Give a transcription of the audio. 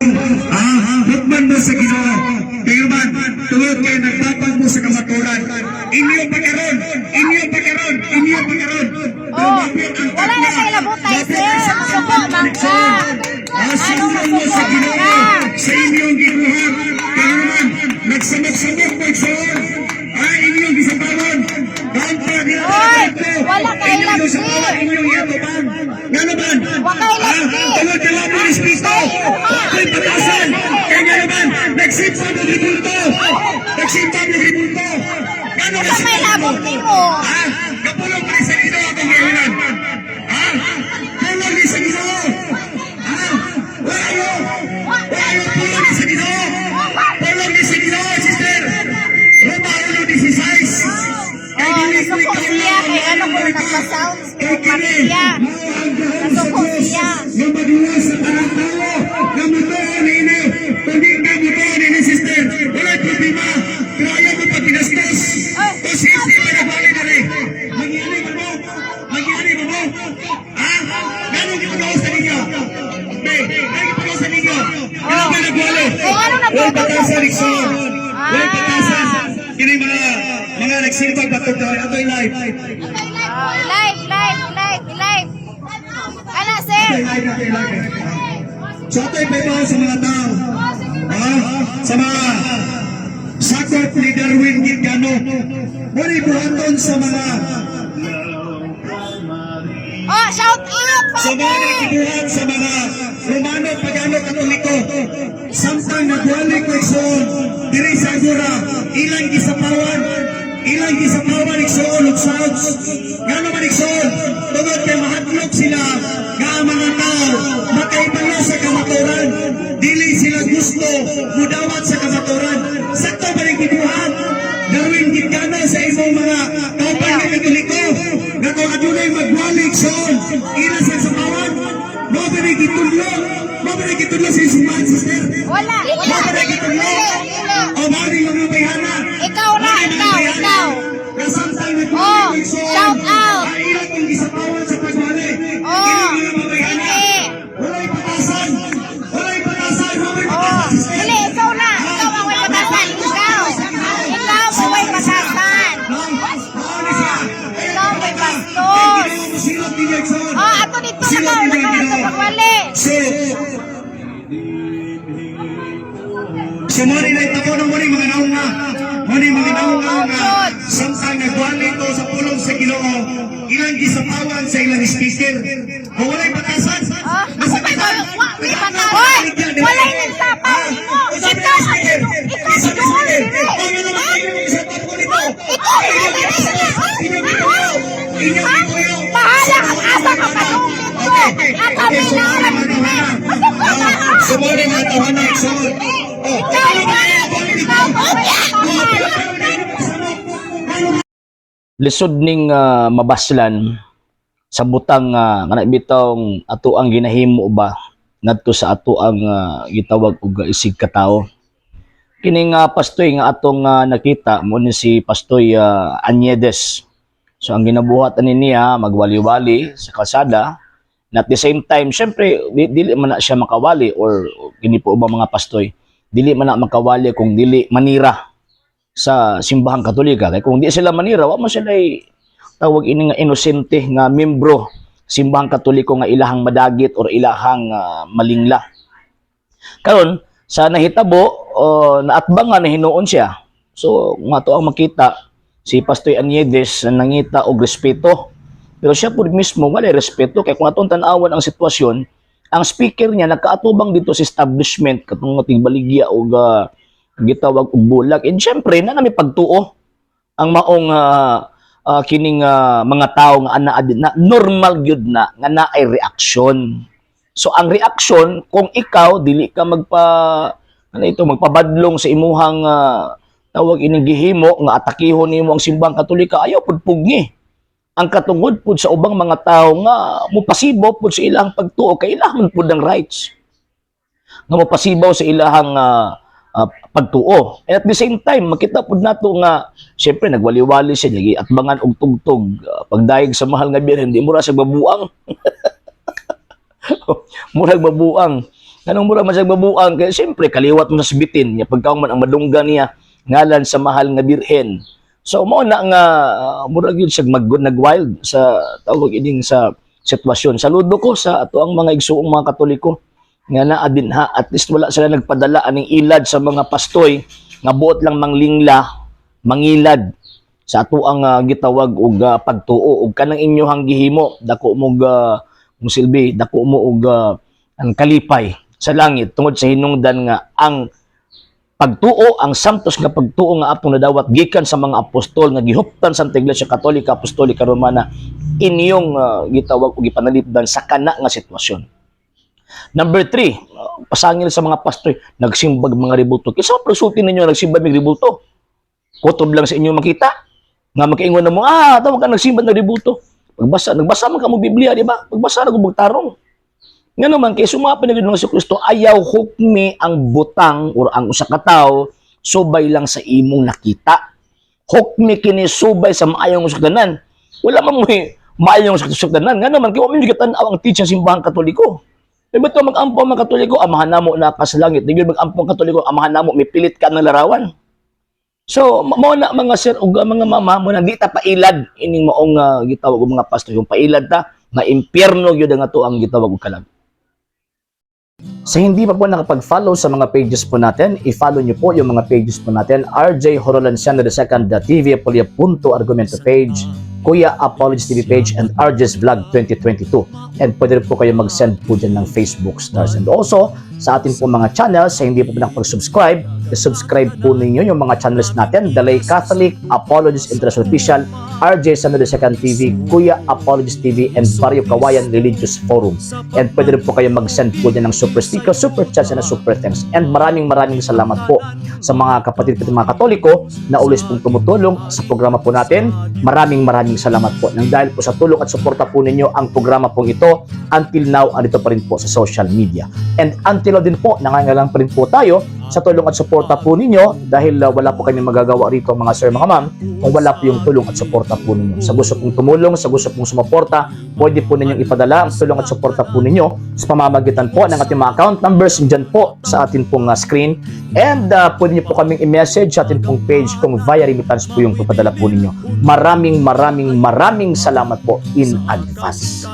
Ah, hukman mo sa Ginoo. Kayo man, tungod kay nagtabang mo sa kamaturan. Inyo pa karon, inyo pa karon, inyo pa karon. Oh, wala na kay labutay, sir. Suko man ka. Ah, Ano, sundon mo sa masuko man Ginoo ka? Sa inyong gibuhat. Kayo man, nagsamok-samok mo, igsoon. Ah, inyong gisapawan. Banta niya. Oy, wala kay Inyong labdi. gisapawan, inyong giatubang. Ngano man? Wa kay labdi. Ah, tungod kay wa mo respeto. Ako'y patasan. Kaya nga naman, nagsimba mo ribulto. Nagsimba mo ribulto. Ngano Unsa may labot nimo? Ha? Kapulong pa sa Ginoo akong giunan. Ha? Pulong ni sa Ginoo. Ha? Wayo. Wayo pulong ni sa Ginoo. Pulong ni sa Ginoo, sister. Roma 1:16. Kay Oh, dili ko nasuko ikaw siya lang kay ang ano ko balita. nagpa-sounds Kay kini, siya. mao ang gahom sa Nasuko Diyos siya. nga magluwas sa tanang tao nga mutuo niini. Kung di ka mutuo niini, sister, walay problema. Pero ayaw mo pagkinastos. Ay. Kung safety pa nagwali na rin. Magyani ba mo? Magyani ba mo? Ha? Ganong gipagawa sa ninyo? Be, ganong gipagawa sa ninyo? Ganong ba nagwali? Kay ano Walay nagtutulog batasan, mo? Ikson. Walay batasan. Ah. Kini mga nagsimbag patugtog atoy live. Oh, live, live, live, live. Ana, sir. Atoy live, atoy live. So atoy pahibaw sa mga tao. Ha? Sa mga sakop ni Darwin Gigano. Muna buhaton sa mga Oh, shout out, sa mga father. nakibuhat sa mga Romano, Pagano, Katoliko. Samtang nagwali ko, igsoon, diri sa Agora, ilang gisapawan, igsoon, ug sounds. Ngano man, igsoon? Tungod kay mahadlok sila nga ang mga tao makaibalo sa kamaturan. Dili sila gusto mudawat sa kamaturan. Sakto ba ning gibuhat, Darwin Gigano, sa imong mga kauban nga Katoliko nga kung adunay magwali, igsoon, ila sa sapawan? Mo ba ni gitudlo? Mo ba ni gitudlo sa simbahan, sister? Wala, Mo wala. ba ni gitudlo? Dili, dili. O ba ni mga bayhana? Ikaw na, Mo ni mga ikaw, bayhana ikaw. nga samtang nagwali Oh, ko, igsoon, shout out. ay ila kong gisapawan sa pagwali. Oh, Kini mga mabayhana. sige. Walay patasan. Walay patasan. Mo ba Oh, patasan, sister? dili, ikaw na. Ikaw ang way patasan. Ikaw. Ikaw ang way patasan. No? Mao ni siya. Kaya Ikaw may kapag- bastos. Kaya ginawa mo silot ninyo, igsoon. Oh, ato dito Silot nakaw, ninyo, nakaw ato Ginoo. pagwali. So, so mo ni naitabo ng muni mga naunga. Muni mga naunga Oh, nga Lord. samtang nagwali ko sa pulong sa Ginoo, ilang gisapawan sa ilang speaker. O walay batasan. Ah, ako pa may patasan. Hoy, walay nagsapaw nimo. Ikaw ang ikaw ang doon dire. Ikaw ang dire. Ha? Bahala kang asa ka padung dito. Ang kami na ang dire. Masuko ka. Sumuli mga tawanan, igsoon. Oh, Ikaw ang ikaw ang Lisod ning mabaslan sa butang nga bitawng ato ang ginahimo ba ngadto sa ato ang gitawag og isig katawo. Kini nga pastoy nga atong nakita mo ni si Pastoy Anyedes. So ang ginabuhat ani niya, magwali-wali sa kalsada, na at the same time, syempre dili man na siya makawali or kini po ba mga pastoy, dili man na makawali kung dili manira sa simbahang Katolika, kay kung di sila manira, wa man sila tawag ini nga inosente nga membro simbahang Katoliko nga ilahang madagit or ilahang malingla. Karon sa nahitabo, naatbangan na hinuon siya. So nga to ang makita si Pastoy Anyedes na nangita og respeto, pero siya pud mismo wala respeto, kay kung atong tan-awan ang sitwasyon, ang speaker niya nakaatubang dito sa establishment katong tigbaligya og gitawag og bulag. And syempre na nami pagtuo ang maong kining mga tao nga ana na normal gyud na nga naay reaksyon. So ang reaksyon, kung ikaw dili ka magpa ano ito, magpabadlong sa imuhang tawag ining gihimo nga atakihon nimo ang simbang Katolika, ayaw pud pugni ang katungod pud sa ubang mga tao nga mopasibo pud sa ilang pagtuo, kay ilahon pud ang rights nga mopasibaw sa ilahang pagtuo. And at the same time, makita pud nato nga syempre nagwali-wali siya lagi at bangan og tugtog pagdayeg sa mahal nga Birhen, di mura sa babuang. Murag babuang. Kanang mura man siya mabuang kay siyempre kaliwat mo sa bitin niya pagkaon man ang madunggan niya ngalan sa mahal nga birhen. So mao na nga mura gyud siya mag nag-wild sa tawag ining sa sitwasyon. Saludo ko sa ato ang mga igsuong mga Katoliko nga naa din ha, at least wala sila nagpadala aning ilad sa mga pastoy nga buot lang manglingla, mangilad sa ato ang gitawag og pagtuo. Og kanang inyohang gihimo, dako mo musilbi, dako mo og ang kalipay sa langit tungod sa hinungdan nga ang pagtuo, ang santos nga pagtuo nga atong nadawat gikan sa mga apostol nga gihuptan sa Iglesia Katolika Apostolika Romana, inyong gitawag og gipanalipdan sa kana nga sitwasyon. Number 3, pasangil sa mga pastor, nagsimbag mga rebulto. Kinsa man pagsulti ninyo nagsimbag mig rebulto? Kutob lang sa inyo makita. Nga makaingon na mo, tawag ka nagsimbag ng rebulto. Pagbasa, nagbasa man ka mo Biblia, di ba? Pagbasa na tarong. Nga naman, kay sumapin na gid si Kristo, ayaw hukmi ang butang or ang usa ka tawo subay lang sa imong nakita. Hukmi kini subay sa maayong sukdanan. Wala man mo maayong sukdanan. Nga naman, kay wa man tan-aw ang teaching sa simbahang Katoliko. Di ba ito mag-ampo ang mga Katoliko, Amahan namo na ka sa langit. Di ba mag-ampo ang Katoliko, Amahan namo, may pilit ka ng larawan. So, mao na mga sir ug mga mama mo na di ta pailad ining maong gitawag og mga pastor, yung pailad ta nga impyerno gyud ang ato ang gitawag og kalag. Sa hindi pa po nakapag-follow sa mga pages po natin, i-follow nyo po yung mga pages po natin: RJ Horolanciano II, TV Apolia Punto Argumento page, Kuya Apologies TV page, and RJ's Vlog 2022. And pwede rin po kayo mag-send po dyan ng Facebook stars. And also, sa atin po mga channels, sa hindi po nakapag-subscribe, i-subscribe po ninyo yung mga channels natin: Dalay Catholic, Apologies International Official, RJ Sano II TV, Kuya Apologies TV, and Barrio Kawayan Religious Forum. And pwede rin po kayo mag-send po dyan ng super sticker, super chats, and super thanks. And maraming maraming salamat po sa mga kapatid ko mga Katoliko na always pong tumutulong sa programa po natin. Maraming maraming salamat po. Nang dahil po sa tulong at suporta po ninyo, ang programa pong ito until now andito pa rin po sa social media. And until now din po, nangangailangan pa rin po tayo sa tulong at suporta po ninyo dahil wala po kami magagawa rito, mga sir, mga ma'am, kung wala po yung tulong at suporta po ninyo. Sa gusto pong tumulong, sa gusto pong sumuporta, pwede po ninyong ipadala ang tulong at suporta po ninyo sa pamamagitan po ng ating mga account numbers dyan po sa atin pong screen. And pwede niyo po kaming i-message sa atin pong page kung via remittance po yung papadala po ninyo. Maraming maraming maraming salamat po in advance.